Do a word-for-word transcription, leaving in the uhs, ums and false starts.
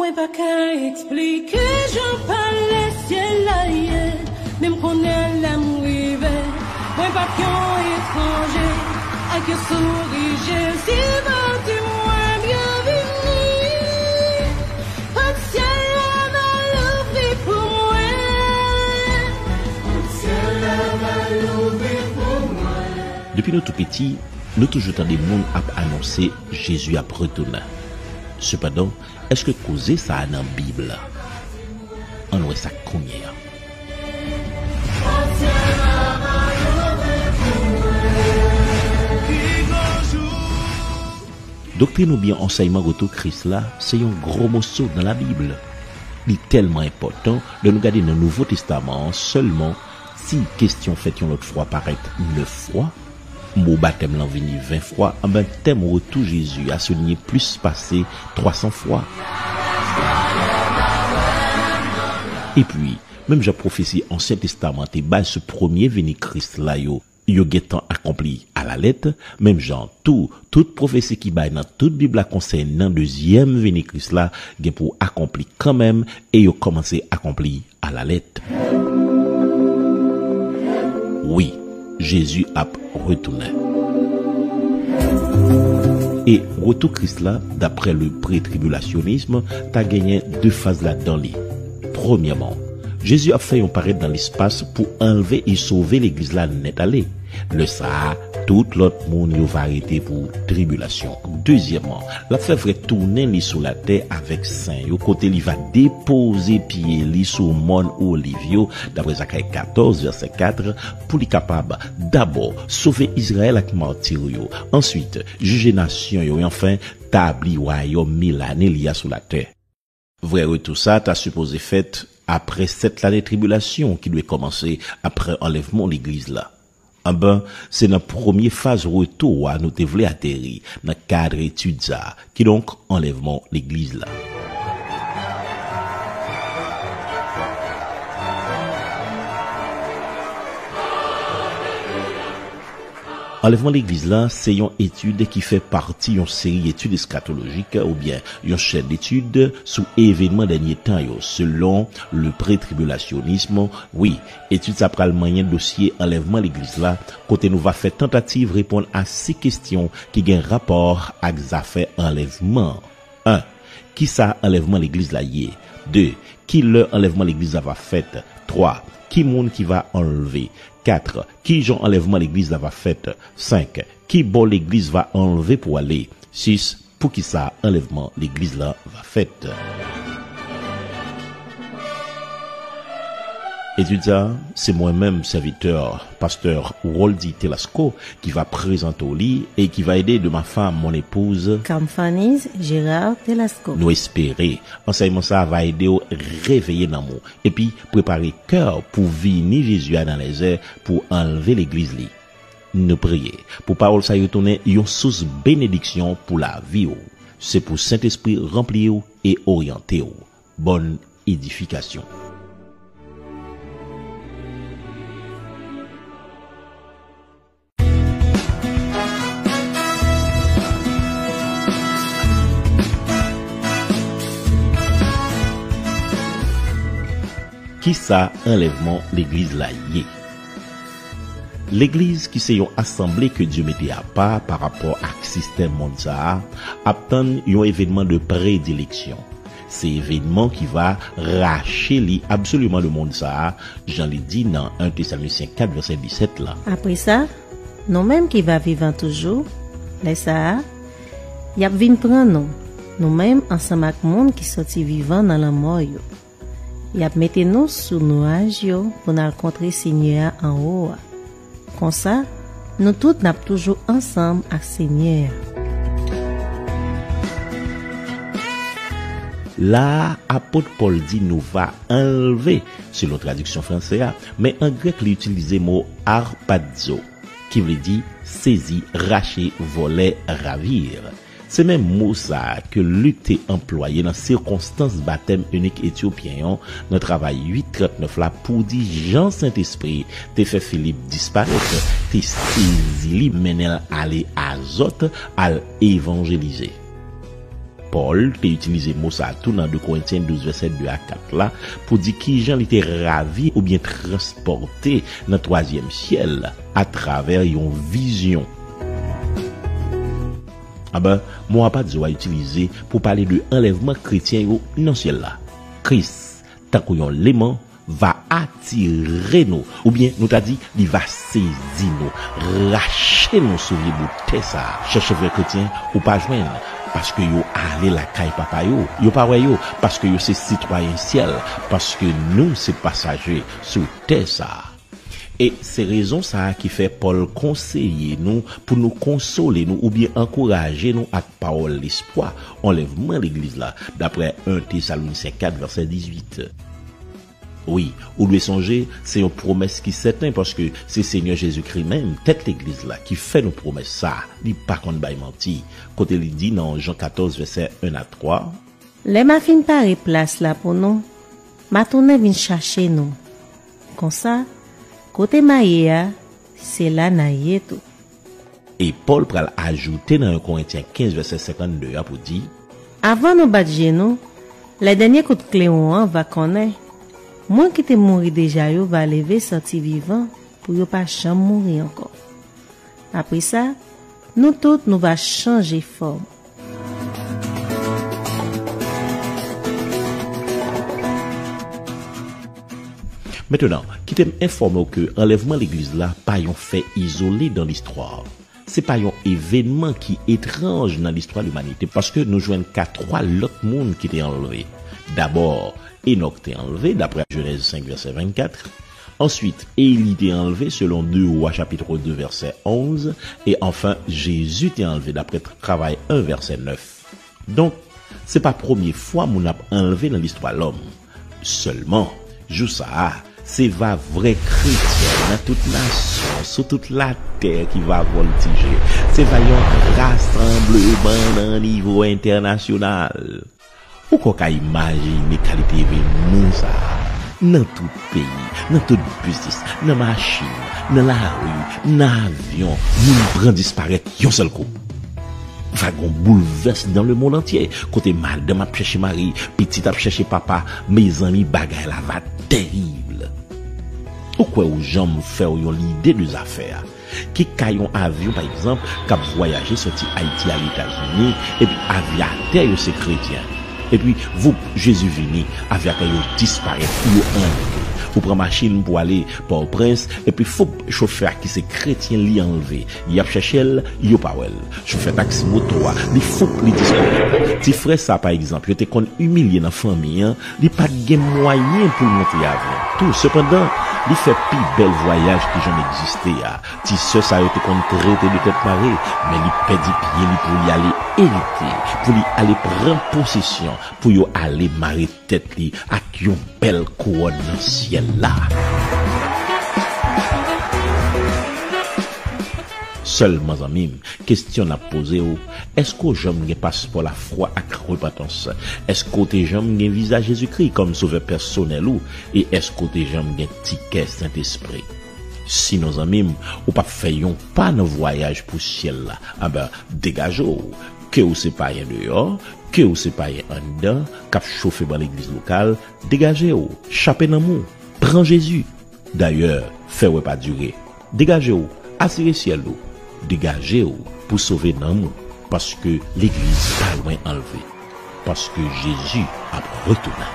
Mwen pa ka eksplike jan palè syèl la ye, men m konnen lè m rive, mwen p ap yon etranje, ak yon souri Jezi va di mwen byenvini. Pòt syèl la va louvri pou mwen. Pòt syèl la va louvri pou mwen. Depi nou tou piti, nou toujou tande moun ap anonse Jezi ap retounen. Sepandan, èske koze sa a nan Bib la? Ann wè sa kounye a. Doktrin oubyen ansèyman retou Kris la se yon gwo moso nan Labib. Li tèlman enpòtan, lè nou gade nan Nouvo Testaman an sèlman, si kesyon fèt yon lòt fwa parèt nèf fwa, mo batèm lan vini ven fwa, anben tèm retou Jezi a souliye plis pase twa san fwa. Epi, menm jan pwofesi Ansyen Testaman te bay sou premye vini Kris la yo, yo gentan akonpli alalèt, menm jan tou, tout pwofesi ki bay nan tout Bib la konsènan dezyèm vini Kris la gen pou akonpli kanmenm e yo kòmanse akonpli alalèt. Wi, Jezi ap retounen. E retou Kris la, daprè le pretribilasyonism, ta genyen de faz ladan li. Premyèman, Jezi ap fè yon parèt nan lespas pou anlve e sove legliz la nèt ale. Lè sa a, tout lòt moun yo va rete pou tribilasyon. Dezyèmman, l ap fè vrè tounen li sou latè avèk sen yo, kote li va depoze pye li sou mòn Oliv yo, daprè Zakari katòz, vèsè kat, pou li kapab, dabò, sove Izrayèl ak mati yo, answit, jije nasyon yo, e anfen, tabli wayòm millenè li a sou latè. Vrè retou sa a ta sipoze fèt apre sèt lane tribilasyon ki dwe kòmanse apre anlèvman legliz la. Anben, se nan premye faz retou a nou te vle ateri nan kad etid sa a, kidonk anlèvman legliz la. Anlèvman legliz la se yon etid ki fè pati yon seri etid eskatolojik oubyen yon chèn etid sou evènman dènye tan yo, selon le pretribilasyonism. Wi, etid sa pral manyen dosye anlèvman legliz la, kote nou va fè tantativ reponn a sis kesyon ki gen rapò ak zafè anlèvman. En, kisa anlèvman legliz la ye? De, ki lè anlèvman legliz la va fèt? Twa, ki moun ki va anlve? Kat, kijan anlèvman legliz la va fèt? Senk, ki bò legliz va anlve pou ale? Sis, poukisa anlèvman legliz la va fèt? Etid sa, se mwen menm, sèvitè, pastè Roldy Telasco, ki va prezante w li e ki va ede de ma femme, mon épouse, Camfanise Gérard Telasco. Nou espere ansèyman sa a va ede w reveye nanm ou epi prepare kè w pou vini Jezi a nan lèzè pou anlve legliz li. Nou priye pou pawòl sa yo tounen yon sous benediksyon pou lavi w. Se pou Sentespri ranpli w e oryante w. Bòn edifikasyon. Kisa anlèvman legliz la ye? Legliz, ki se yon asanble ke Dye mete apa pa rapò ak sistèm mond sa a, ap tann yon evènman de predileksyon. Se evènman ki va rache li absoliman de mond sa a, jan li di nan en Tesalonisyen kat vèsè disèt la. Apre sa, nou menm ki va vivan toujou, lè sa a, y ap vin pran nou, nou menm ansanm ak moun ki sòti vivan nan lanmò yo. Y ap mete nou sou nwaj yo pou n al kontre Senyè a anwo a. Konsa, nou tout n ap toujou ansanm ak Senyè a. La a, apot Pòl di nou va anlve, selon tradiksyon franse a, men an grèk li itilize mo harpazo, ki vle di sezi, rache, vòlè, ravir. Se menm mo sa a ke Lik te anplwaye nan sikonstans batèm inik etyopyen an nan Travay uit trant nèf la pou di jan Sentespri te fè Filip disparèt, te sezi li, mennen l ale Azòt al evanjelize. Pòl te itilize mo sa a tou nan de Korentyen douz, vèsè de a kat la, pou di kijan li te ravi oubyen transpòte nan twazyèm syèl atravè yon vizyon. Anben, mo a pa t zo a itilize pou pale de anlèvman kretyen yo nan syèl la. Kris, tankou yon leman, va atire nou, oubyen nou ta di, li va sezi nou, rache nou sou vye bout tè sa a. Chèche vrè kretyen, ou pa jwenn, paske yo ale lakay Papa yo. Yo pa wè yo, paske yo se sitwayen syèl, paske nou se pasaje sou tè sa a. E se rezon sa a ki fè Pòl konseye nou pou nou konsole nou oubyen ankouraje nou ak pawòl lespwa, anlèvman legliz la, daprè en Tesalonisyen kat, vèsè dizuit. Wi, ou dwe sonje, se yon pwomès ki sèten, paske se Senyè Jezikri menm, tèt legliz la, ki fè nou pwomès sa a. Li pa konn bay manti, kote li di nan Jan katòz, vèsè en a twa, Lè m a fin pare plas la pou nou, m a tounen vin chache nou. Konsa, kote m a ye a, se la n a ye tou. E Pòl pral ajoute nan en Korentyen kenz, vèsè senkannde a pou di, Avan nou bat je nou, lè dènye kout klewon an va konnen, moun ki te mouri deja yo va leve sòti vivan pou yo pa janm mouri ankò. Apre sa, nou tout nou va chanje fòm. Mentnan, kite m enfòme w ke anlèvman legliz la pa yon fè izole dan listwa. Se pa yon evènman ki etranj nan listwa limanite, paske nou jwenn ka twa lòt moun ki te anlve. Dabò, Enòk te anlve, daprè Jenèz senk, vèsè vennkat. Answit, Eli te anlve, selon de Wa, chapit de, vèsè onz. E anfen, Jezi te anlve, daprè Travay en, vèsè nèf. Donk, se pa premye fwa moun ap anlve nan listwa lòm. Sèlman, jou sa a, se va vrè kretyen nan tout nasyon, sou tout latè ki va vòltije. Se va yon rasanbleman nan nivo entènasyonal. Ou kwè w ka imajine kalite evènman sa a? Nan tout peyi, nan tout biznis, nan machin, nan lari, nan avyon, moun pran disparèt yon sèl kou. Va gon boulvès dans le monde entier, kote madanm ap chèche mari, pitit ap chèche papa, mezanmi, bagay la va terib. Ou kwè ou janm fè w yon lide de zafè a? Ki ka yon avyon, pa egzanp, k ap vwayaje soti Ayiti al Etazini, epi avyatè yo se kretyen. Epi, voup, Jezi vini, avyatè yo disparèt, yo anlve. Ou pran machin pou ale Pòtoprens, epi foup, chofè a ki se kretyen li anlve. Y ap chèche l, yo pa wè l. Chofè taksi moto a, li foup, li disparèt. Ti frè sa, pa egzanp, yo te konn imilye nan fanmi an, li pa t gen mwayen pou l monte avyon tou. Sepandan, li fè pi bèl vwayaj ki janm egziste a. Ti sè sa yo te konn trete de tèt mare, men li pèdi pye li pou li ale erite, pou li ale pran posesyon, pou yo ale mare tèt li ak yon bèl kouwòn nan syèl la. Sèlman, zanmi m, kesyon n ap poze w, èske w janm gen paspò lafwa ak repantans? Èske w te janm gen viza Jezikri kòm Sovè pèsonèl ou? E èske w te janm gen tikè Sentespri? Sinon, zanmi m, ou p ap fè yon pa nan vwayaj pou syèl la. Anben, degaje w. Ke w se payen deyò, ke w se payen anndan, k ap chofe ban legliz lokal, degaje w, chape nanm ou, pran Jezi. Dayè, fè wè pa dire. Degaje w, asire syèl ou. Degaje w pou sove nanm ou, paske legliz pa lwen anlve, paske Jezi ap retounen.